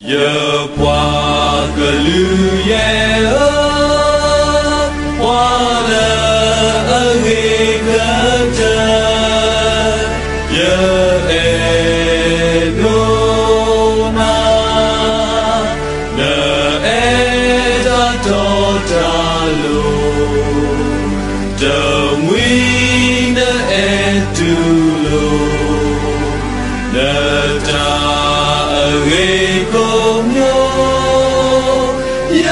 ယပှၤကလုာ်ယဲၢ်ဧၢ, ပှၤလၢအဂ့ၤကတၢၢ်, ယအဲၣ်ဒိးနၤ, နအဲၣ်တၢ်တီတၢ်လိၤ, တမှံၤနအဲၣ်တူၢ်လိာ် နတၢ်အဂ့ၤကိးမံၤ, ယ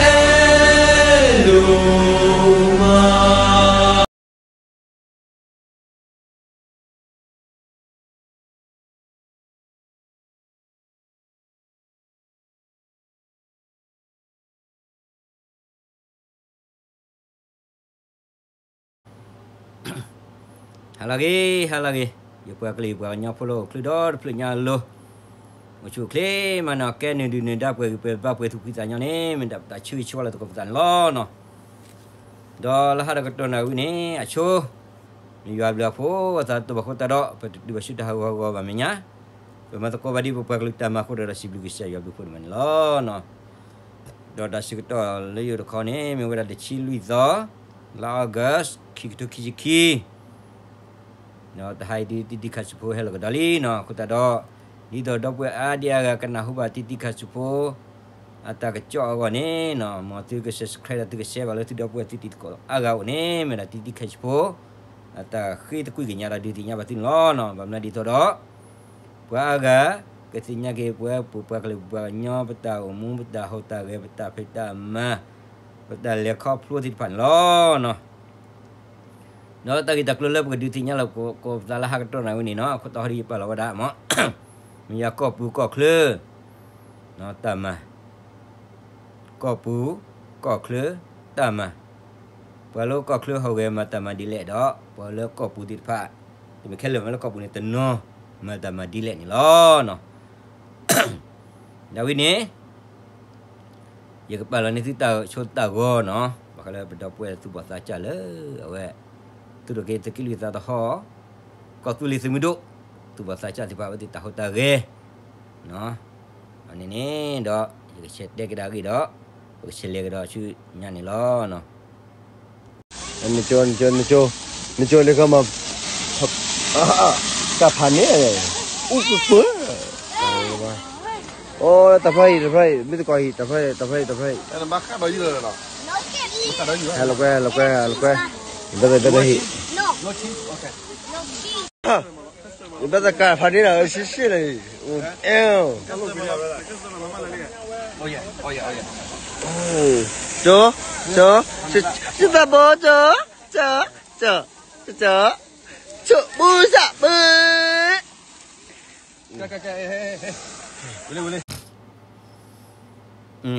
အဲၣ်ဒိးမး. ဟါလၢအဂ့ၤ, ဟါလၢအဂ့ၤ, ယပှၤကလုာ်ယပှၤကညီဖိလၢအိၣ်ချုးဒီတဖျၢၣ်ညါအလိၤ, အိၣ်ဆူၣ်အိၣ်ချ့မးနီၤ, ကဲနုာ်ဒုၣ်နုာ်ဒါပှဲၤဂံၢ်ပှဲၤဘါပှဲၤသူၣ်ဖှံသးညီန့ၣ် မ့ၢ်ဒၣ်ပတၢ်ဆၢဂ့ၤဆၢဝါလၢသကိးပသးန့ၣ်လီၤနီၤ. ဒီးလၢဟါဒီးကတီၢ်နၣ်ရံၣ်န့ၣ် အဆိ မ့ၢ်ယွၤဘျုးအဖိအသးတဘၣ်ဃိသတးဒီး ပတတုၤဘၣ်ဆူတၢ်ဟးဂီၤဟးဂီၤဘၣ်မဲာ်ညါ, ပမၤသကိးဘၣ်ဒ်ပပှၤကလုာ်တၢ်မၤအဃိဒီး ဒီးစံးဘျုးကစၢ်ယွၤဘျုးအဖှိၣ်န့ၣ်မးန့ၣ်လီၤ. ဒီးတၢ်ဆၢကတီၢ်လၢယိၤတခီန့ၣ် မ့ၢ်ဝဲဒၣ်တဆံလွံၢ်သီ, လါ August ခံကထိခံဆံခံ ဒီးတဟါအံၤဒ်တံတံခါဆူဖိဟဲလီၤကဒီးလံနီၤ, အဃိသတးဒီး ဒ်သိးဒီပုၢ်ဝဲၢ်အါဒံအါဂၤကနၢ်ဟူဘၣ်တံတံခါဆူဖိ အတၢ်ကစီၣ်အဂီၢ်န့ၣ်နီၤ, မ်သုက subscribe ဒီးသုက share ဘၣ်လၢသုဒီပုၢ်ဝဲၢ်သုတံၤသကိးအါဂၤအအိၣ်န့ၣ် မ့ၢ်ဒၣ်တံတံခါဆူဖိ အတၢ်ဃ့သကွံၢ်ကညးဒီးဒုးသ့ၣ်ညါဘၣ်သုန့ၣ်လီၤ. ဘၣ်မနုၤဒ်သိးဒီး ပှၤအါဂၤ ကသ့ၣ်ညါက့ၤပဝဲပပှၤကလုာ်ပပှၤကညီ ပတၢ်အိၣ်မူ ပတၢ်ဟူးတၢ်ဂဲၤ ပတၢ်ဖံးတၢ်မၤ ပတၢ်လဲၤခီဖျိသ့ၣ်တဖၣ်န့ၣ်လီၤ. ဒီးတၢ်ဂ့ၢ်တၢ်ကျိၤလၢပကဒုးသ့ၣ်ညါလီၤသကိးပသးလၢဟါကတီၢ်နၣ်ရံၣ်ဝဲန့ၣ်နီၤ, အခိၣ်တီဟီဒ်ယပာ်လီၤဝဲဒၣ်မး, မ့ၢ်ယၤကီၢ်ပူၤကီၢ်ချၢ တၢ်မၤ, ကီၢ်ပူၤကီၢ်ချၢတၢ်မၤ, ပှၤလၢကီၢ်ချၢဟူးဂဲၤမၤတၢ်မၤဒ်လဲၣ်ဒီး ပှၤလၢကီၢ်ပူၤသ့ၣ်တဖၣ် တမ့ၢ်ခဲလၢာ်မၤလၢကီၢ်ပူၤန့ၣ် တနီၤမၤတၢ်မၤဒ်လဲၣ်န့ၣ်လီၤ. ဒ်ဝဲန့ၣ် ယကပာ်လီၤန့ၢ်သုတၢ်ဆိတၢ်ဂီၤနီၤ, ဘၣ်ဃးလၢပဒီပုၢ်ဝဲၢ်သူၣ်ဘီၣ်သးစၢ်လၢ အဝဲ သူၣ်ထီၣ်က့ၤသုးက့လွံၢ်သးသဟီၣ်, ကီၢ်သူလ့ၤသုးမုၢ်ဒိၣ်, သူၣ်ဘီၣ်သးစၢ်သ့ၣ်တဖၣ်အဝဲသ့ၣ်တၢ်ဟူးတၢ်ဂဲၤ အန့ၣ်န့ၣ်ဒီး ယကဆဲးတဲကဒါက့ၤဒီး ပကဆဲးလဲၤကဒီးဆူညါန့ၣ်လီၤ. နကၠိ, နကၠိ, နကၠိ, နကၠိလၢကမၤ, တၢ်ဖးန့ၣ်, အိၣ်ကပၢၢ်, အိၣ်တၢ်ဖျါအံၤ, တၢ်ဖျါအံၤ, မ့ၢ်သကိးဟံၣ်, တၢ်ဖျါ, တၢ်ဖျါအံၤ, တၢ်ဖျါအံၤ, ဟဲလီၤကွဲ, ဟဲလီၤကွဲ, ဟဲလီၤကွဲ, တၢ်ဖျါအံၤ, တၢ်ဖျါအံၤ, နဘၣ်သကိးဖးန့ၣ်ဒီး ဆံးဆံးလီၤ, အဲၣ် ကၠိ, ကၠိ, ကၠိ, ကၠိ, ကၠိ, ကၠိ, ကၠိ, ကၠိ,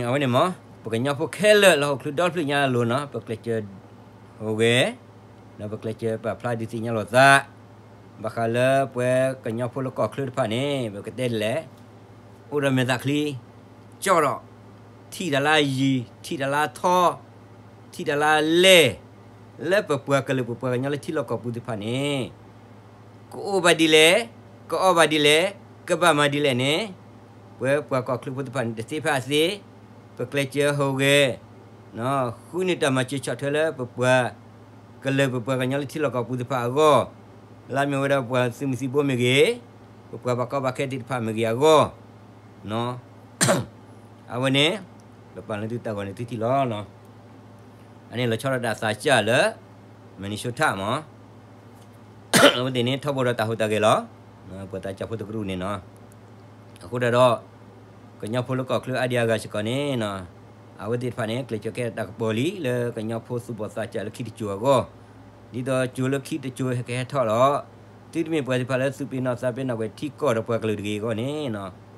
အဝဲန့ၣ်မ့ၢ် ပကညီဖိခဲလၢာ်လၢဟီၣ်ခိၣ်ချၢဒီတဖျၢၣ်ညါအလိၤနီၤ, ပကျဲးစၢးဟူးဂဲၤ, ဒီးပကျဲးစၢးပာ်ဖျါဒုးသ့ၣ်ညါလိာ်သး, ဘၣ်ဃးလၢပှၤကညီဖိလၢကီၢ်ချၢတဖၣ်န့ၣ် ပကတဲဒ်လဲၣ်, အိၣ်ဒီးမဲာ်သၣ်ချံ, ကၠီၣ်ဒီး, ထံၣ်တၢ်လၢအယံၤ, ထံၣ်တၢ်လၢအထီ, ထံၣ်တၢ်လၢအလဲၢ်, လၢပပှၤကလုာ်ပပှၤကညီလၢထံလီၢ်ကီၢ်ပူၤသ့ၣ်တဖၣ်န့ၣ် ကအိၣ်ဘၣ်ဒ်လဲၣ်, ကအီၣ်ဘၣ်ဒ်လဲၣ်, ကဘၣ်မၤဒ်လဲၣ်န့ၣ်, ပပှၤကီၢ်ချၢဖိသ့ၣ်တဖၣ်န့ၣ် တသ့ဖဲအသ့, ပကျဲးစၢးဟူးဂဲၤ, ဃုန့ၢ်တၢ်မၤစၢၤဆီၣ်ထွဲလၢပပှၤကလုာ်ပပှၤကညီလၢထံလီၢ်ကီၢ်ပူၤသ့ၣ်တဖၣ်အဂီၢ်, လၢအမ့ၢ်ဝဲဒၣ်ပှၤသုးမုၢ်သံၣ်ဘိမ့ၢ်ဂ့ၤ, ပပှၤဘၣ်ကီဘၣ်ခဲသ့ၣ်တဖၣ်မ့ၢ်ဂ့ၤအဂီၢ် အဝဲန့ၣ် ပပာ်လီၤသုတၢ်ဂီၤန့ၣ်သုထံၣ်လီၤ. အန့ၣ်လီၤဆီဒၣ်တၢ်သးစၢ်လၢ Minnesota မး, အဝဲသ့ၣ်န့ၣ်ထီဘိဒီးတၢ်ဟူးတၢ်ဂဲၤလီၤ, ပှၤသးစၢ်ဖိတကရူၢ်န့ၣ်နီၤ, အဃိဒၣ်ဒီး ကညီဖိလၢကီၢ်ချၢအါဒံအါဂၤစ့ၢ်ကီးန့ၣ်နီၤ, အဝဲသ့ၣ်တဖၣ်န့ၣ် ကျဲးစၢးကဲတၢ်ကပီၤလံလၢကညီဖိသူၣ်ဘီၣ်သးစၢ်လၢခံတစိၤအဂီၢ်, ဒ်သိးစိၤလၢခံတစိၤကဟဲထီၣ်လီၤ, သုတမ့ၢ်ပှၤသ့ၣ်တဖၣ်လၢသူၣ်ပ့ၤနီၣ်သးပ့ၤနီၣ်ကွံာ်ထံကီၢ်ဒီးပှၤကလုာ်တဂ့ၤအဂီၢ်န့ၣ်နီၤ, ယ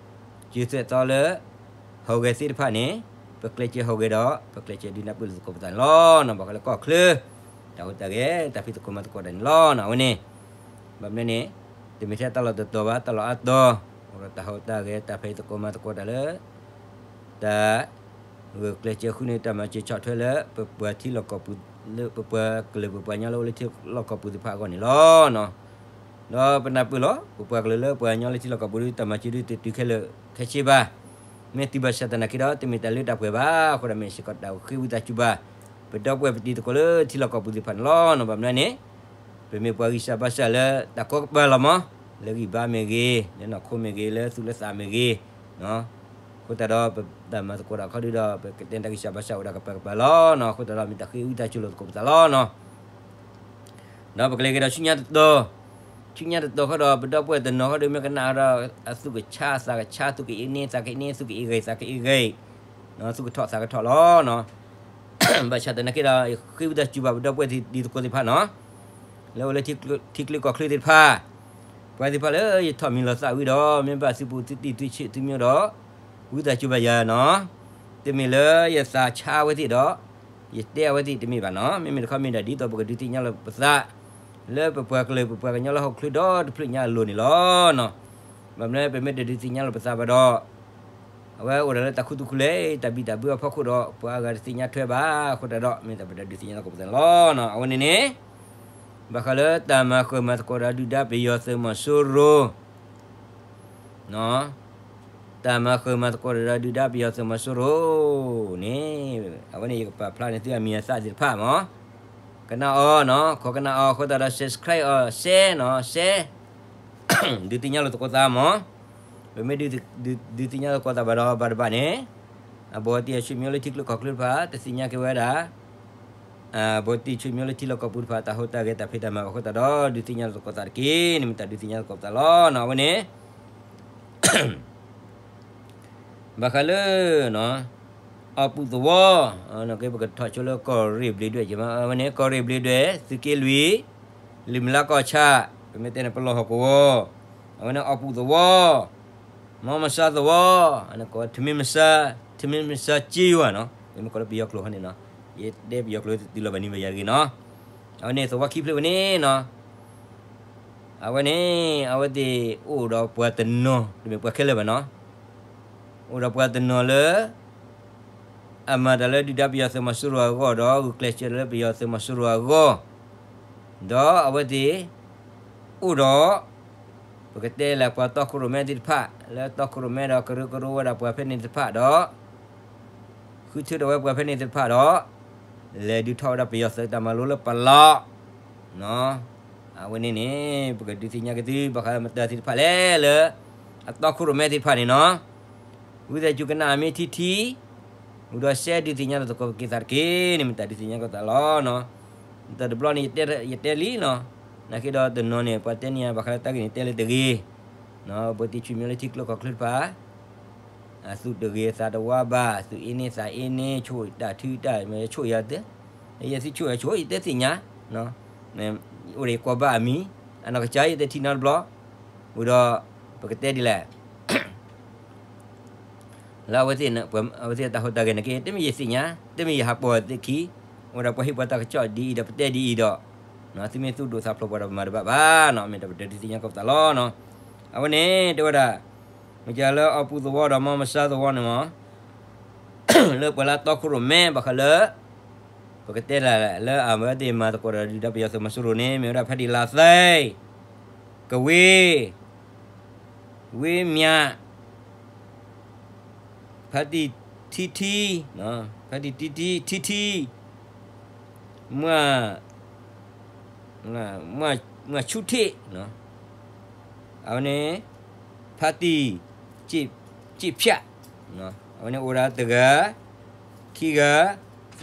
သိၣ်သီလၢ ဟူးဂဲၤသ့ၣ်တဖၣ်န့ၣ် ပကျဲးစၢးဟူးဂဲၤဒီး ပကျဲးစၢးဒုးနၢ်ပၢၢ်လိာ်သကိးပသးန့ၣ်လီၤ. ဘၣ်ဃးလၢကီၢ်ချၢ တၢ်ဟူးတၢ်ဂဲၤ တၢ်ဖံးသကိးမၤသကိးတၢ်န့ၣ်လီၤ. အဝဲန့ၣ် ဘၣ်မနုၤန့ၣ် တမ့ၢ်ထဲတၢ်လီၢ်တတီၤဘၣ် တၢ်လီၢ်အါတီၤ, အိၣ်ဒီးတၢ်ဟူးတၢ်ဂဲၤ တၢ်ဖံးသကိးမၤသကိးတၢ်လၢ တၢ် ဂုာ်ကျဲးစၢးဃုန့ၢ်တၢ်မၤစၢၤဆီၣ်ထွဲလၢ ပပှၤထံလီၢ်ကီၢ်ပူၤ လၢပပှၤကလုာ်ပပှၤကညီလၢအိၣ်လၢထံလီၢ်ကီၢ်ပူၤသ့ၣ်တဖၣ်အဂီၢ်န့ၣ်လီၤ. ဒီးပနၢ်ပၢၢ်လီၤ ပပှၤကလုာ်လၢပှၤကညီလၢထံလီၢ်ကီၢ်ပူၤဒီး တၢ်မၤစၢၤဒုးတတုၤခဲလၢာ်ခဲဆ့ဘၣ်. မ့ၢ်သုဘၣ်ဆၣ်သနာ်က့ဒီး တမ့ၢ်တၢ်လၢတၢ်ပှဲၤဘၣ်. အဃိဒီးမ့ၢ်စ့ၢ်ကီးတၢ်ဃ့ဝံသးစူၤဘၣ် ပဒီပုၢ်ဝဲၢ်ပတံၤသကိးလၢထံလီၢ်ကီၢ်ပူၤသ့ၣ်တဖၣ်န့ၣ်လီၤ. ဘၣ်မနုၤန့ၣ် ပမ့ၢ်ပှၤဂံၢ်စၢ်ဘါစၢ်လၢတၢ်ကီကပၤလီၤမး, လၢဂံၢ်ဘါမ့ၢ်ဂ့ၤ, လၢနီၢ်ခိမ့ၢ်ဂ့ၤ, လၢသူၣ်လၢသးမ့ၢ်ဂ့ၤ, အဃိသတးဒီး ပတၢ်မၤသကိးတၢ်ခီဒုဒီး ပကတဲတၢ်ဂံၢ်စၢ်ဘါစၢ်အိၣ်ဒီးကပၤကပၤလီၤ. အဃိသတးဒီးမ့ၢ်တၢ်ဃ့ဝံသးစူၤလိာ်သကိးပသးလီၤ. ဒီးပကလဲၤက့ၤဒီးဆူညါတတီၤ, ဆူညါတတီၤဃီဒီး ပဒီပုၢ်ဝဲၢ်တနီၤဃီဒီး မ့ၢ်ကနၣ်ဒီး အသူၣ်ကဆါအသးကဆါ သူၣ်ကအ့န့ သးကအ့န့ သူၣ်ကအ့ဂဲၤ သးကအ့ဂဲၤ, သူၣ်ကထီၣ်သးကထီၣ်လီၤ. ဘၣ်ဆၣ်သနာ်က့ဒီး ယဃ့ဝံသးစူၤဘၣ်ပဒီပုၢ်ဝဲၢ်တံၤသကိးသ့ၣ်တဖၣ်နီၤ, လၢအိၣ်လၢထံကျိကီၢ်ချၢသ့ၣ်တဖၣ်, ပှၤသ့ၣ်တဖၣ်လၢယထီၣ်မံၤလီၤသးဝံၤဒီး မ့ၢ်ဘၣ်သုပူၤသုတံၤသုဆံးသုမိၢ်ဒီး ဝံသးစူၤဘၣ်ယၤနီၤ, တမ့ၢ်လၢယသးဆါအဝဲသ့ၣ်ဒီး ယတဲအဝဲသ့ၣ်တမ့ၢ်ဘၣ်နီၤ, မ့မ့ၢ်တခီမ့ၢ်ဒၣ်ဒ်သိးပကဒုးသ့ၣ်ညါလီၤပသး လၢပပှၤကလုာ်ပပှၤကညီလၢဟီၣ်ခိၣ်ချၢဒီတဖျၢၣ်ညါအလိၤန့ၣ်လီၤ. ဘၣ်မနုၤပမ့ၢ်တဒုးသ့ၣ်ညါလီၤပသးဘၣ်ဒီး အဝဲအိၣ်ဒၣ်လၢတၢ်ခူသူၣ်ခူသူၣ် တၢ်ဘံၣ်တၢ်ဘၢအဖီခိၣ်ဒီး ပှၤအါဂၤတသ့ၣ်ညါထွဲဘၣ်အဃိသတးဒီး မ့ၢ်တၢ်ပတဒုးသ့ၣ်ညါလီၤကီးပသးန့ၣ်လီၤ. အဝဲန့ၣ်န့ၣ် ဘၣ်ဃးလၢတၢ်မၤဃၢၤမၤသကိးဒီးဒုၣ်ဒါပယီၤသုးမီၤစိရိၤ တၢ်မၤဃၢၤမၤသကိးဒီးဒုၣ်ဒါပယီၤသုးမီၤစိရိၤန့ၣ် အဝဲန့ၣ်ယကပာ်ဖျါန့ၢ်သုအမံၤအသၣ်သ့ၣ်တဖၣ်မး, ကနၣ်အီၤနီၤ, ခိးကနၣ်အီၤအဃိသတးဒီး subscribe အီၤ share နီၤ, share ဒုးသ့ၣ်ညါလိာ်သကိးသးမး, ပမ့ၢ်ဒုးသ့ၣ်ညါလိာ်သကိးသးဘၣ်ဒီး ဘၣ်တဘၣ်န့ၣ် အဘူးအတံၢ်အဆွေမျိုးလၢထံကျိကီၢ်ချၢတဖၣ် တသ့ၣ်ညါက့ၤဝဲဒၣ် ဘူးတံၢ်ဆွေမျိုးလၢထံလီၢ်ကီၢ်ပူၤတဖၣ် တၢ်ဟူးတၢ်ဂဲၤတၢ်ဖံးတၢ်မၤဘၣ်အဃိသတးဒီး ဒုးသ့ၣ်ညါလိာ်သကိးသးတက့ၢ်န့ၣ် မ့ၢ်တၢ်ဒုးသ့ၣ်ညါလိာ်သကိးသးလီၤ. အဝဲန့ၣ် ဘၣ်ဃးလၢ အီၣ်ပူၣ်သဝီ, က့ပကထီၣ်ဆိလၢကီၢ်ရ့ၣ်ဘျ့းဒွဲၣ်, အဝဲန့ၣ် ကီၢ်ရ့ၣ်ဘျ့းဒွဲၣ်, သုးက့လွံၢ်, လံာ်မလါကီၢ်ဆၣ်, ပမ့ၢ်တဲန့ၣ်ပလီၢ်ဟီၣ်ကဝီၤ, အဝဲန့ၣ် အီၣ်ပူၣ်သဝီ, မီမဆါသဝီ, ထမင်းမဆါ, ထမင်းမဆါ ကျေးရွာနီၤ, ပမ့ၢ်ကိးလၢပယီၤကျိာ်ဟီန့ၣ်နီၤ, ယတဲပယီၤကျိာ်တတုၤလီၤဘၣ်နံၤဘၣ်ယၤတဂ့ၤနီၤ, အဝဲန့ၣ်သဝီခံဖျၢၣ်ဝဲန့ၣ်နီၤ အဝဲန့ၣ် အဝဲသ့ၣ်အိၣ်ဒီးပှၤတနီၤ တမ့ၢ်ပှၤခဲလၢာ်ဘၣ်နီၤ, အိၣ်ဒီးပှၤတနီၤလၢ အမၤတၢ်လၢဒုၣ်ဒါပယီၤသုးမီၤစိရိၤအဂီၢ်ဒီး ဂုာ်ကျဲးစၢးလၢပယီၤသုးမီၤစိရိၤအဂီၢ်, ဒီးအဝဲသ့ၣ် အိၣ်ဒီး ပကတဲလၢပှၤတီခိၣ်ရိၣ်မဲသ့ၣ်တဖၣ် လၢတီခိၣ်ရိၣ်မဲဒီးကရၢကရိဝဲဒၣ်ပှၤဖဲန့ၣ်သ့ၣ်တဖၣ်ဒီး ဃုထၢထီၣ်ဝဲပှၤဖဲန့ၣ်သ့ၣ်တဖၣ်ဒီး လဲၤဒုးထီၣ်ဝဲဒၣ်ပယီၤသုးတၢ်မၤလိလၢပလီၢ်, အဝဲန့ၣ်န့ၣ် ပကဒုးသ့ၣ်ညါက့ၤသု ဘၣ်ဃးမတၤသ့ၣ်တဖၣ်လဲၣ်လၢ အတီခိၣ်ရိၣ်မဲသ့ၣ်တဖၣ်န့ၣ်နီၤ, ဝံသးစူၤကနၣ်အမ့ၢ်ထံထံ ဝံၤဒီး share ဒုးသ့ၣ်ညါလီၤသကိးက့ၤသးတက့ၢ်န့ၣ် မ့ၢ်တၢ်ဒုးသ့ၣ်ညါကီးသးလီၤ. တၢ်တဘျီန့ၣ် ယတဲလံနီၤ, နာ်က့ဒီးတနီၤန့ၣ် ပှၤတဲန့ၢ်ယၤ ဘၣ်ဃးလၢတၢ်ဂ့ၢ်န့ၣ် တဲလၢတဂ့ၤ, ဘူးတံၢ်ဆွေမျိုးလၢထံကျိကီၢ်ချၢတဖၣ် အသူၣ်တဂ့ၤသးတဝါဘၣ်, သူၣ်အ့န့သးအ့န့, ဆိၣ်တၢ်ထုတၢ် မ့ၢ်ဆိၣ်ယၤသ့, ယဲယသ့ဆိၣ်ယၤဆိၣ် ယတဲသ့ၣ်ညါ, အိၣ်ဒီးယကိးဘၣ်အမံၤ, အနီၢ်ကစၢ်ယတဲထံနီတဘျီ, ဝံၤဒီး ပကတဲဒ်လဲၣ် လၢအဝဲသ့ၣ် အဝဲသ့ၣ်တၢ်ဟူးတၢ်ဂဲၤန့ၣ်က့ တမ့ၢ်ယသ့ၣ်ညါ, တမ့ၢ်ယဟးပိာ်သ့ၣ်ခံ, အိၣ်ဒီးပှၤဟ့ၣ်ပှၤတၢ်ကစီၣ်ဒ်အံၤဒီး ပတဲဒ်အံၤဒီး, သုမ့ၢ်သူၣ်ဒိၣ်သးဖျိးပှၤဒီးပမၤတဘၣ်ဘၣ်နီၤ, မ့ၢ်တၢ်ပတဒုးသ့ၣ်ညါကီးပသးလီၤ. အဝဲန့ၣ် တဲဝဲဒၣ် မ့ၢ်ကလၢအီၣ်ပူၣ်သဝီဒီးမီမဆါသဝီန့ၣ်မး လၢပှၤလၢအတီခိၣ်ရိၣ်မဲ ဘၣ်ဃးလၢ ပကတဲလၢ လၢအဝဲသ့ၣ်မၤသကိးဒီးဒုၣ်ဒါပယီၤသုးမီၤစိရိၤန့ၣ် မ့ၢ်ဝဲဒၣ်ဖါတံၢ်လါသဲ, ကဝ့ၤ, ဝ့မၠး, ဖါတံၢ်ထံထံ, ဖါတံၢ်ထံထံ, ထံထံ, မွၢ် မွၢ်ဆူထ့ၣ်, အဝဲန့ၣ် ဖါတံၢ် စ့ၣ်ဖၠး, အဝဲန့ၣ်အိၣ်ဒၣ်တဂၤ, ခံဂၤ, သၢဂၤ,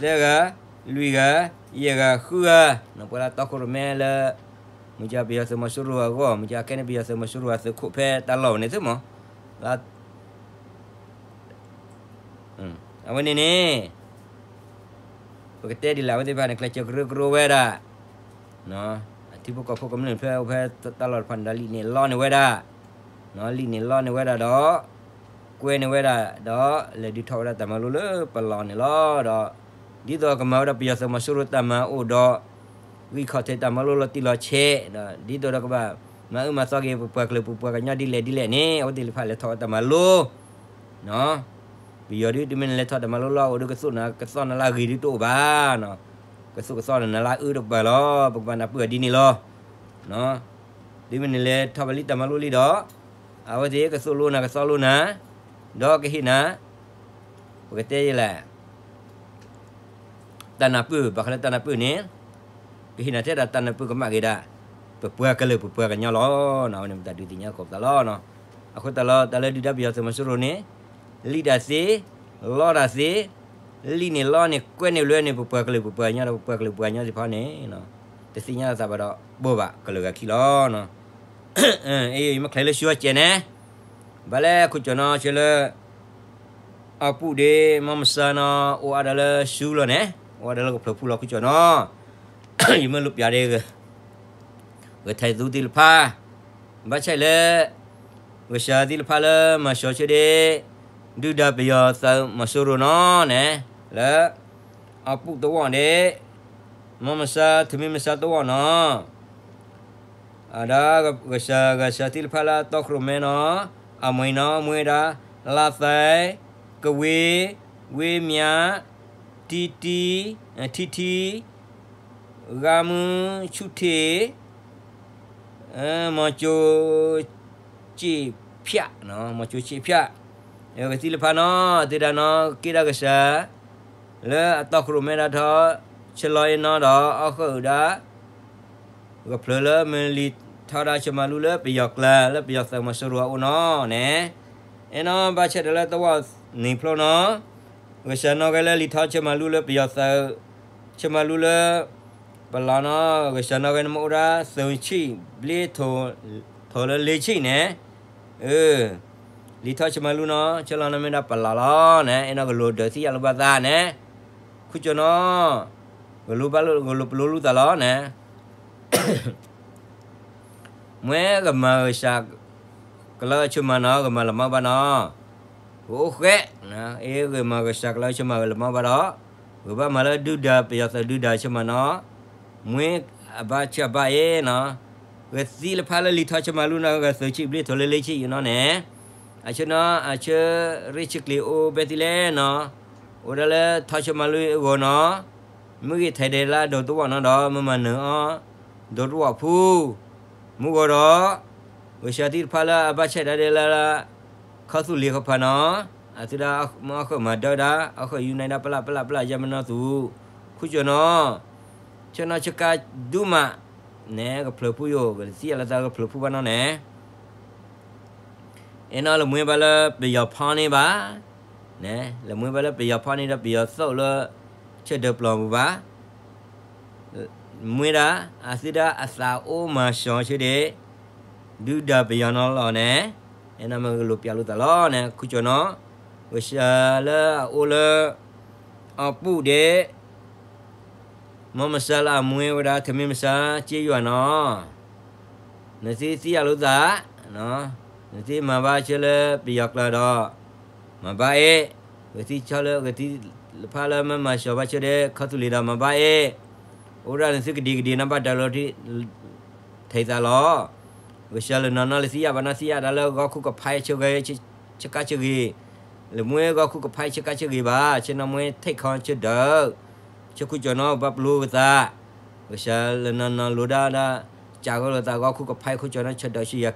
လွံၢ်ဂၤ, ယဲၢ်ဂၤ, ဃုဂၤ, ပှၤလၢတီခိၣ်ရိၣ်မဲလၢ မုၢ်ကၠၢ်ပယီၤသုးမီၤစိရိၤအဂီၢ်, မုၢ်ကၠၢ်ကဲန့ၣ်ပယီၤသုးမီၤစိရိၤအသုးခိၣ်ဖဲတၢ်လီၢ်ဝဲန့ၣ်သုမီၤ အဝဲန့ၣ်န့ၣ် ပကတဲဒ်လဲၣ် အဝဲသ့ၣ်တဖၣ်န့ၣ် ကျဲးစၢးကရၢကရိဝဲဒၣ် အထံဖိကီၢ်ဖိကမျၢၢ်ဖဲအိၣ်ဖဲတၢ်လီၢ်တဖၣ်န့ၣ်ဒီး လံၣ်န့ၢ်လီန့ၢ်ဝဲဒၣ်, လံၣ်န့ၢ်လီန့ၢ်ဝဲဒၣ်ဒီး ကွဲန့ၢ်ဝဲဒၣ် ဒီးလဲၤဒုးထီၣ်ဝဲဒၣ်တၢ်မၤလိလၢပလီၢ်န့ၣ်လီၤ. ဒီး ဒ်သိးကမၤဝဲဒၣ်ပယီၤသုးမီၤစိရိၤတၢ်မၤအိၣ်ဒီး ဂံၢ်ခီၣ်ထံးတၢ်မၤလိလီၤတံၢ်လီၤဆဲး, ဒ်သိးဒီးကဘၣ်မၤအၢမၤသီက့ၤ ပပှၤကလုာ်ပပှၤကညီဒ်လဲၣ်ဒ်လဲၣ်န့ၣ် အဝဲသ့ၣ်တဖၣ်လဲၤထီၣ်ဝဲတၢ်မၤလိ ပယီၤဒုး တမ့ၢ်နလဲၤထီၣ်တၢ်မၤလိလီၤ အိၣ်ဒီးကသိၣ်နၤကသီနၤလၢအဂ့ၤဒုးတအိၣ်ဘၣ်, ကသိၣ်ကသီနၤလၢအအၢတကပၤလီၤ. ပကဘၣ်နၢ်ပၢၢ်အီၤဒ်န့ၣ်လီၤ. ဒ်မ့ၢ်နလဲၤထီၣ်ဘၣ်လံတၢ်မၤလိလံဒီး အဝဲသ့ၣ်ကသိၣ်လိနၤကသီလိနၤ, ဒီးကဟ့ၣ်နၤ ပကတဲယဲလဲၣ် တၢ်နၢ်ပၢၢ် ဘၣ်ဃးလၢတၢ်နၢ်ပၢၢ်န့ၣ် ကဟ့ၣ်နၤထဲဒၣ်တၢ်နၢ်ပၢၢ်ကမၣ်က့ၤဒၣ် ပပှၤကလုာ်ပပှၤကညီလီၤ. အဝဲန့ၣ်မ့ၢ်တၢ်ဒုးသ့ၣ်ညါကီးပသးလီၤ. အဃိသတးဒီး တၢ်လၢဒုၣ်ဒါပယီၤသုးမီၤစိရိၤန့ၣ် လံၣ်တၢ်သ့, လီတၢ်သ့, လံၣ်န့ၢ်လီန့ၢ်ကွဲန့ၢ်လွဲန့ၣ် ပပှၤကလုာ်ပပှၤကညီဒီး ပပှၤကလုာ်ပပှၤကညီသ့ၣ်တဖၣ်န့ၣ် တသ့ၣ်ညါလီၤသးဘၣ်ဒီး ဘိးဘၣ်ကလုာ်ဂၤခံလီၤ. ယမ့ၢ်ချဲးလၢဆူအကဲးန့ၣ် ဘၣ်လဲၣ်ခိၣ်ကၠီၣ်နီၤ ဆၢလၢ အီၣ်ပူၣ်ဒ့ မီၢ်မဆါနီၤ အိၣ်အါဒၣ်လၢဆူလီၤန့ၣ် အိၣ်အါဒၣ်လၢကဖျၢၣ်ပူၣ်လီၤခိၣ်ကၠီၣ်နီၤ. ယမ့ၢ်လိးပျးဒ့ ဂဲၤထၢၣ်သူသ့ၣ်တဖၣ် ဘၣ်ဆၣ်လၢ ဂဲၤဆၢသ့ၣ်တဖၣ်လၢမၤစၢၤဆၢဒ့ ဒုၣ်ဒါပယီၤသုးမီၤစိရိၤနီၤန့ၣ် လၢ အီၣ်ပူၣ်သဝီၣ်ဒ့ မီၢ်မဆါ ထမ့ၢ်မဆါသဝီၣ်နီၤ ဒီးဂဲၤဆၢ ဂဲၤဆၢသ့ၣ်တဖၣ်လၢအတီခိၣ်ရိၣ်မဲနီၤ အမံၤနီၤ မ့ၢ်ဝဲဒၣ် လါသဲ ကဝ့ ဝ့မၠး တံတံ ထံထံ ဂါမုၢ် ဆူၣ်ထ့ၣ် မီၤကၠိ စ့ၣ်ဖၠၣ် မီၤကၠိစ့ၣ်ဖၠၣ် ကသံၣ်လၢဖးနီၤ သ့ဒၣ်နီၤ က့ဒၣ်ဂဲၤဆၢ လၢအတီခိၣ်ရိၣ်မဲဒၣ်ထီၣ် ဆလီၤအ့နီၤဒီး အီၣ်ဃၢၣ်အုးဒၣ် ကဖျၢၣ်လၢမ့ၢ်လံာ်ထီၣ်ဒၣ်ဆၢမၤလူလၢပယီၤကျါ လၢပယီၤသုးမီၤစိရိၤအအိၣ်နီၤန့ၣ် အ့နီၤ ဘၣ်ဆၣ်ဒီးလၢသဝီၣ်နံၤဖျိနီၤ ဂဲၤဆၢနီၣ်ဂဲၤလၢလံာ်ထီၣ်ဆၢမၤလူလၢပယီၤသုး ဆၢမၤလူလၢ ပလီၤနီၤ ဂဲၤဆၢနီၣ်ဂဲၤန့ၣ်မ့ၢ်အိၣ်ဒၣ် သုးဆံၣ်ဘျ့ ထိၣ်လၢလ့ဆံၣ်န့ၣ် လံာ်ထီၣ်ဆၢမၤလူနီၤ ဆၢလီၤနီၤမ့ၢ်ဒၣ်ပလီၤလီၤန့ၣ် အ့နီၤ ကလိၤဒၢးသံယၣ်လိာ်ဘၣ်သးန့ၣ် ခိၣ်ကၠီၣ်နီၤ ကလိၤဘၣ်လိာ် ကလိၤပလိာ်လူသးလီၤန့ၣ် မ့ၢ်ဂ့ၤမၤဂဲၤဆၢ ကလၢဆၢမၤနီၤ ဂ့ၤမၤလၢမၤဘၣ်နီၤ ကအိၣ်ဃဲး အ့ ဂ့ၤမၤဂဲၤဆၢကလၢဆၢမၤဂ့ၤလၢမၤဘၣ်ဒီး ဂ့ၤဘၣ်မၤလၢဒုၣ်ဒါပယီၤသုးဒုၣ်ဒါဆၢမၤနီၤ မ့ၢ်အဘၣ်ဆၢဘၣ်အ့နီၤ ဂဲၤသံလၢဖးလၢလံာ်ထီၣ်ဆၢမၤလူနီၤ ဂဲၤသုးဆံၣ်ဘျ့ထိၣ်လၢလ့ဆံၣ်အံၤနီၤန့ၣ် အဆၢနီၤ အဆၢရ့ၣ်ဆၢကျ့ၤအိၣ်ဘဲသ့လဲၣ်နီၤ အိၣ်ဒၣ်လၢထီၣ်ဆၢမၤလူအဂီၢ်နီၤ မ့ၢ်ဂ့ၤထဲးဒဲးလၢအဒိးသဝီၣ်နီၤဒီး မ့ၢ်မၤနၢၤအီၤ ဒိးသဝီၣ်ဖု မုၢ်ဂီၤဒီး ဂဲၤဆၢသ့ၣ်တဖၣ်လၢအဘၣ်ဆၣ်ဒၣ်ဒဲးလၢ ခီသူၣ်လ့ၤခီဖးနီၤ အသုဒၣ်မ့ၢ်အီၣ်ဃၢၣ်မၤဒၢဒၣ် အီၣ်ဃၢၣ်ယူနံဒၣ်ပလၣ်ပလၣ်ပလၣ်ယဲမနီၤသူ ခိၣ်ကၠီၣ်နီၤ ဆၢနီၤဆၢကါဒူမး န့ၣ် ကဖျၢၣ်ပူၣ်ယိာ် ကသံၣ်ယၣ်လိာ်သးကဖျၢၣ်ပူၣ်ဘၣ်နီၤန့ၣ် အ့နီၤ လၢမ့ၢ်ဘၣ်လၢပယီၤဖီၣ်န့ၢ်ဘၣ် န့ၣ် လၢမ့ၢ်ဘၣ်လၢပယီၤဖီၣ်န့ၢ်ဒီးပယီၤသိၣ်လၢ ဆၢဒၢးပျီပူၤဘၣ် မ့ၢ်ဒၣ် အသုဒၣ်အသးအိၣ်မၤစၢၤဆၢဒၣ် ဒုၣ်ဒါပယီၤနီၤလီၤန့ၣ် အ့နီၤ မ့ၢ်ကလိၤပျးလိာ်သးလီၤန့ၣ် ခိၣ်ကၠီၣ်နီၤ ဂဲၤဆၢလၢအအိၣ်လၢ အီၣ်ပူၣ်ဒ့ မီၢ်မဆါလၢအမ့ၢ်ဝဲဒၣ် ထမ့ၢ်မဆါ က့ယွၤနီၤ နသုသံၣ်ယၣ်လိာ်သး နသုမၤဘၣ်ဆၢလၢပယီၤကျါဒီး မၤဘၣ်အ့ၣ် ကသံၣ်ဆီလၢကသံၣ်လၢဖးလၢမ့ၢ်မၤစၢၤဘၣ်ဆၢဒၣ် ခီသူၣ်လ့ၤဒီးမၤဘၣ်အ့ၣ် အိၣ်ဒၣ်နသုကဒံကဒံနီၤဘၣ်ဒၢးလီၤ ထဲးသးလီၤ ဂဲၤဆၢလၢနီၤနီၤလၢသံၣ်ယၣ်ဘၣ်နီၤ သံၣ်ယၣ်ဒၣ်လၢဂီၢ်ခူၣ်ကဖးဆၢဂ့ၤ ဆၢကါဆၢဂ့ၤ လၢမ့ၢ်ဂီၢ်ခူၣ်ကဖးဆၢကါဆၢဂ့ၤဘၣ် ဆၢနီၤမ့ၢ်ထဲးခီဆၢဒၢး ဆၢခိၣ်ကၠီၣ်နီၤ ဘၣ်ပျိကသး ဂဲၤဆၢလၢနီၤနီၤလိၤဒၣ်ဒၣ် ကးဂီၢ်လိာ်သးဂီၢ်ခူၣ်ကဖးခိၣ်ကၠီၣ်နီၤ ဆၢဒၢးဆၢယၤက့ထီၣ်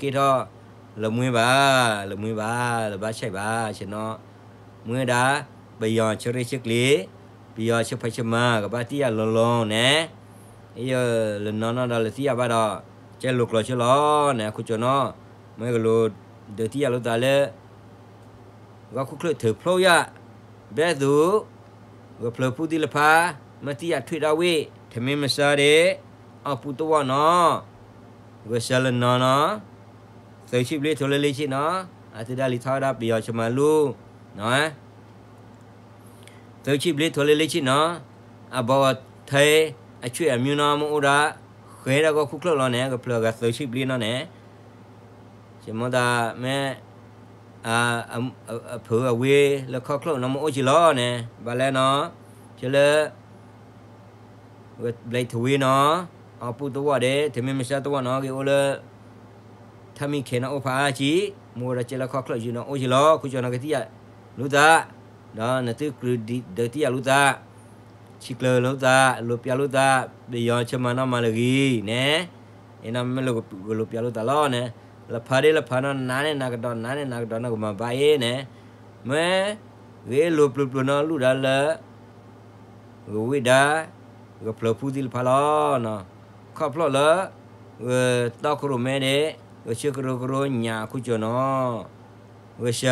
လၢမ့ၢ်ဘၣ် လၢမ့ၢ်ဘၣ် လၢဘၣ်ဆၣ်ဘၣ် ဆၢနီၤ မ့ၢ်ဝဲဒၣ် ပယီၤဆၢရ့ၣ်ဆၢကျ့ၤ ပယီၤဆၢဖှဲးဆၢမၤ ကဘၣ်သံၣ်ယၣ်လီၤလီၤန့ၣ် ယလၢနီၤနီၤဒီးလၢသံၣ်ယၣ်ဘၣ်ဒီး ကဲလိာ်ကျိၤဆၢလီၤန့ၣ် ခိၣ်ကၠီၣ်နီၤ မ့ၢ်ကလိၤဒၢးသံၣ်ယၣ်လိာ်သးလၢ ဂီၢ်ခူၣ်ချၢၣ်ထၢၣ်ဖျိယၣ် ဘဲသိး ကဖျၢၣ်ပူၣ်သ့ၣ်တဖၣ် မ့ၢ်သံၣ်ယၣ်ထွံၣ်ဒၣ်ဝ့ၢ် ထမ့ၢ်မဆါဒ့ အီၣ်ပူၣ်သဝီၣ်နီၤ ဂဲၤဆၢလၢနီၤနီၤ သုးဆံၣ်ဘျ့ထိၣ်လၢလ့ဆံၣ်နီၤ အသုဒၣ်လံာ်ထီၣ်ဝဲဒၣ်ပယီၤဆၢမၤလူ သုးဆံၣ်ဘျ့ထိၣ်လၢလ့ဆံၣ်နီၤ အဘီထဲ အဆွေအမျိုးနီၤ မ့ၢ်အိၣ်ဒၣ် ဃဲဒၣ်ဂီၢ်ခူၣ်ချၢၣ်လီၤန့ၣ် ကဖျၢၣ်အဂၤသုးဆံၣ်ဘျ့နီၤန့ၣ် ယမ့ၢ်တၢ်မ့ၢ် အဖုအဝ့ၢ်လၢခီၣ်ချၢၣ်နီၤ မ့ၢ်အိၣ်က့ၤလီၤန့ၣ် ဘၣ်လဲၣ်နီၤ ကလၢ ဘျဲးထဝ့နီၤ အီၣ်ပူၣ်သဝီၣ်ဒ့ ထမ့ၢ်မဆါသဝီၣ်နီၤ က့ၤအိၣ်လၢ ထမံၣ်ခဲနီၤအိၣ်ဖးအါကံ မ့ၢ်ဝဲဒၣ်ကဲလၢခီၣ်ချၢၣ်ယူၤနီၤအိၣ်က့ၤလီၤ ခိၣ်ကၠီၣ်နီၤကသံၣ်ယၣ်လိာ်သး ဒီးနသုကြၢးဒုးသံၣ်ယၣ်လိာ်သး ဆံးကျၢၤလိာ်သး လိၤပျးလိာ်သး ပယီၤဆၢမၤနီၤမၤလၢဂ့ၤန့ၣ် အ့နီၤမ့ၢ်လၢကလိၤပျးလိာ်သးလီၤန့ၣ် လၢဖးဒ့လၢဖးနီၤ နးန့ၢ်နးကဒီး နးန့ၢ်နးကဒီး နကမၤဘၣ်အ့ၣ်န့ၣ် မ့ၢ် ဂ့ၤလိာ်ပျိၤပျိၤနီၤ လူၣ်ဒၣ်လၢ ဂဝ့ၢ်ဒါ ဂဖျၢၣ်ဖူသ့ၣ်တဖၣ်လီၤ. ခီဖျိလၢ ဂတီခိၣ်ရိၣ်မဲဒဲး ဂဆၢကရိကရိညၣ်အခိၣ်ကၠီၣ်နီၤ, ဂဆၢ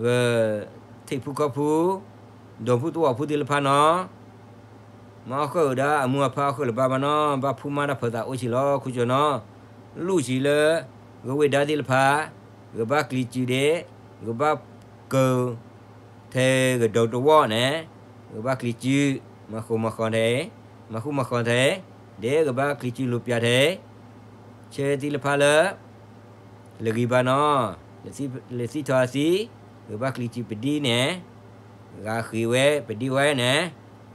ဂ ထံးဖုခီဖု ဒိၣ်ဖုသဝီဖုသ့ၣ်တဖၣ်နီၤ, မ့ၢ်အီၣ်ဃၢၣ်ဒၣ်အမူအဖါအဃၢၣ်လၢၤဘၣ်ဘၣ်နီၤ, ဘၣ်ဖူမါတၢ်ဖၢသးအိၣ်ဆံးလီၤ ခိၣ်ကၠီၣ်နီၤ, လူၣ်ဆံးလၢ ဂဝ့ၢ်ဒါသ့ၣ်တဖၣ် ဂဘၣ်ကျံးစုဒဲး, ဂဘၣ်ကၢၤ ထဲကဒီးတဝီန့ၣ်, ဂဘၣ်ကျံးစု မၤဃူမၤဃီထဲ, မၤဃူမၤဃီထဲ, ဒဲးဂဘၣ်ကျံးစုလိာ်ပျၢၤထဲ, ဆၢသ့ၣ်တဖၣ်လၢ လၢဂံၢ်ဘါနီၤ, လၢသံထီၣ်အသံ, ဂဘၣ်ကျံးစုပဒံန့ၣ်, ဂၤဃ့ဝဲပဒံဝဲန့ၣ်,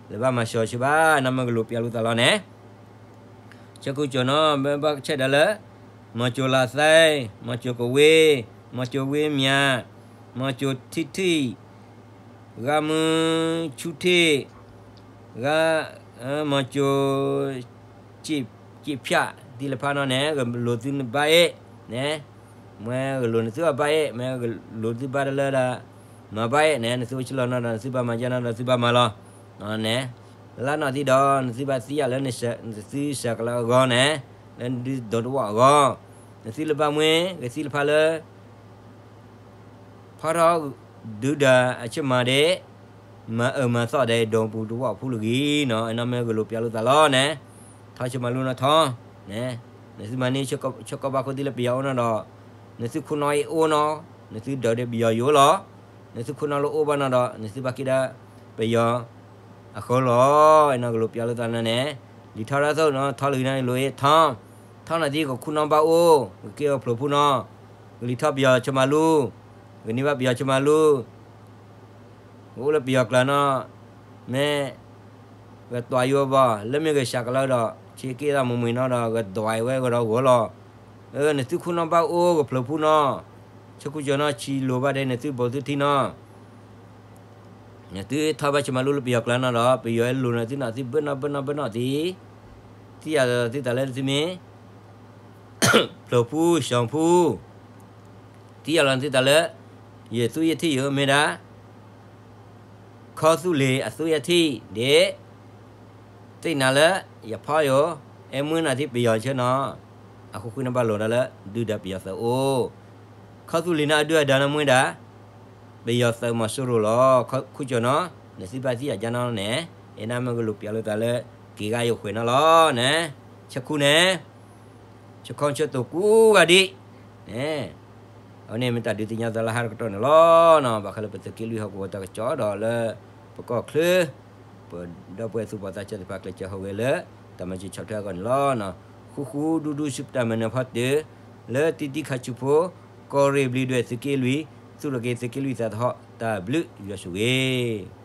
လၢဘၣ်မၤစၢၤဆၢဘၣ် နမ့ၢ်ကလိာ်ပျၢၤလိာ်သးလီၤန့ၣ် ဆၢခိၣ်ကၠီၣ်နီၤ မ့ၢ်ဘၣ်ဆဲးဒၣ်လၢ မီၤကၠိၤလးသဲ, မီၤကၠိၤကဝ့, မီၤကၠိၤဝ့မၠး, မီၤကၠိၤထံထံၣ်, ဂၤမုၢ်ဆူထံၣ်, ဂၤ, မီၤကၠိၤ စ့ၣ်ဖၠၣ်သ့ၣ်တဖၣ်နီၤန့ၣ် ဂလိာ်သုဘၣ်အဲၣ်န့ၣ်, မ့ၢ်ဂလိာ်နသုအဘၣ်အဲၣ်, မ့ၢ်ဂလိာ်သုဘၣ်တလၢဒၣ် မၤဘၣ်အဲၣ်န့ၣ် နသုအိၣ်ဆူၣ်လီၤနီၤဒီး နသုဘၣ်မၤယါနီၤဒီး သုဘၣ်မၤလီၤန့ၣ်, လါနီၣ်သံဒီး နသုဘၣ်သံယၤလၢ နသုစှၤကလီအဂီၢ်န့ၣ်, လၢနဒုးဒိးတဝီၣ်အဂီၢ်, နသုလၢဘၣ်မွ့ၢ် ဂ့ၤသံလၢဖးလၢ ဖီထီၣ်ဒုးဒၣ်အဆၢမၤဒဲး, မၤအၢမၤသီၣ်ဒဲး ဒိၣ်ပူၤတဝီၣ်ဖူလၢဂ့ၤနီၤ, အနီၢ်မ့ၢ်ဂလိာ်ပျၢၤလိာ်သးလီၤန့ၣ်, ထီဆၢမၤလိနီၤထီန့ၣ်, နသုမၤန့ၢ်ဆၢကီၢ်ဘၣ်ခိၣ်သ့ၣ်လၢပယီၤအိၣ်နီၤဒီး, နသုခိၣ်နီၣ်အ့ၣ်အိၣ်နီၤ, နသုဒၢးဒီးပယီၤယိာ်လီၤ, နသုခိၣ်နီၣ်လၢအိၣ်ဘၣ်နီၤဒီး နသုဘၣ်က့ၤဒၣ်ပယီၤ အဃၢလီၤ, အနီၢ်ဂလိာ်ပျၢၤလိာ်သးလီၤန့ၣ်, လံာ်ထီရၢ်သိးနီၤ ထီလၢဂ့ၤနီၤလိာ်အ့ၣ်ထီ, ထီနီၣ်သံကခိၣ်နီၣ်ဘၣ်အိၣ်, ကက့ၤအဖျိၣ်ဖူနီၤ, ကလံၤထီၣ်ပယီၤဆၢမၤလူ, ကန့ၢ်ဘၣ်ပယီၤဆၢမၤလူ, ကအိၣ်လၢပယီၤကျါနီၤ, မ့ၢ် ဂတွးယိဘၣ် လၢမ့ၢ်ဂစှၤကလီဒီး ဆ့က့သးမုၢ်မုၢ်နီၤဒီး ဂတွးဝဲဂဒီးဂီၤလီၤ, နသုခိၣ်နီၣ်ဘၣ်အိၣ်ကဖျိၣ်ဖူနီၤ, ဆၢခိၣ်ကၠီၣ်နီၤ ဆံးလိာ်ဘၣ်ဒဲး နသုဘူးသုထံနီၤ နသုထီၣ်ဘၣ်ဆၢမၤလူလၢပယီၤကျါနီၤဒီး ပယီၤအဲၣ်လိာ်နသုနီၤသုဘၣ်နီၤဘၣ်နီၤဘၣ်နီၤသံ, သံယၤလီၤသုသးလၢသုမ့ၢ် ဖျိၣ်ဖူ စီၤဖူ, သံယၤလီၤသုသးလၢ ယသူယထံၣ်ယိမ့ၢ်ဒၣ် ခီသူၣ်လ့ၤအသူယထံၣ်ဒဲး သ့ၣ်နၤလၢ ယဖီယိ အဲၣ်မုၢ်နၤသံပယီၤဆၢနီၤ, အဃိဃုန့ၣ်ဘၣ်လိာ်ဒၣ်လၢ ဒုၣ်ဒါပယီၤသုးအိၣ်, ခီသူၣ်လ့ၤန့ၣ်အဒုၣ်အဒါန့ၣ်မ့ၢ်ဒၣ် ပယီၤသုးမီၤစိရိၤလီၤ, ခီခိၣ်ကၠီၣ်နီၤ နသုဘၣ်သံယၤကၢနီၤန့ၣ်, အ့ၣ်နၤမ့ၢ်ဂလိာ်ပျၢၤလိာ်သးလၢ က့ၤဂၤယိာ်ဃဲၤနီၤလီၤန့ၣ်, ဆၢခိၣ်န့ၣ် ဆၢခီဆၢတိာ်ကူဂၤဒံး, န့ၣ်, အဝဲန့ၣ်မ့ၢ်တၢ်ဒုးသ့ၣ်ညါသးလၢဟါတကတီၢ်န့ၣ်လီၤနီၤ, ဘၣ်ဃးလၢပသုးက့လွံၢ်ဟီၣ်ကဝီၤတၢ်ကစီၣ်ဒီးလၢ ပကီၢ်ချၢ ပဒီပုၢ်ဝဲၢ်သူၣ်ဘီၣ်သးစၢ်သ့ၣ်တဖၣ်ကျဲးစၢးဟူးဂဲၤလၢ တၢ်မၤစၢၤဆီၣ်ထွဲအဂီၢ်န့ၣ်လီၤ. ဃူဃူဒူဒူဆူပတၢ်မၤနၢၤဖီတၢၢ် လၢတံတံခါဆူဖိ ကီၢ်ရ့ၣ်ဘျုးဒွဲၣ်သုးက့လွံၢ် သူၣ်ထီၣ်က့ၤသုးက့လွံၢ်သးသဟီၣ် တၢ်ဘျုးယွၤဆိၣ်ဂ့ၤ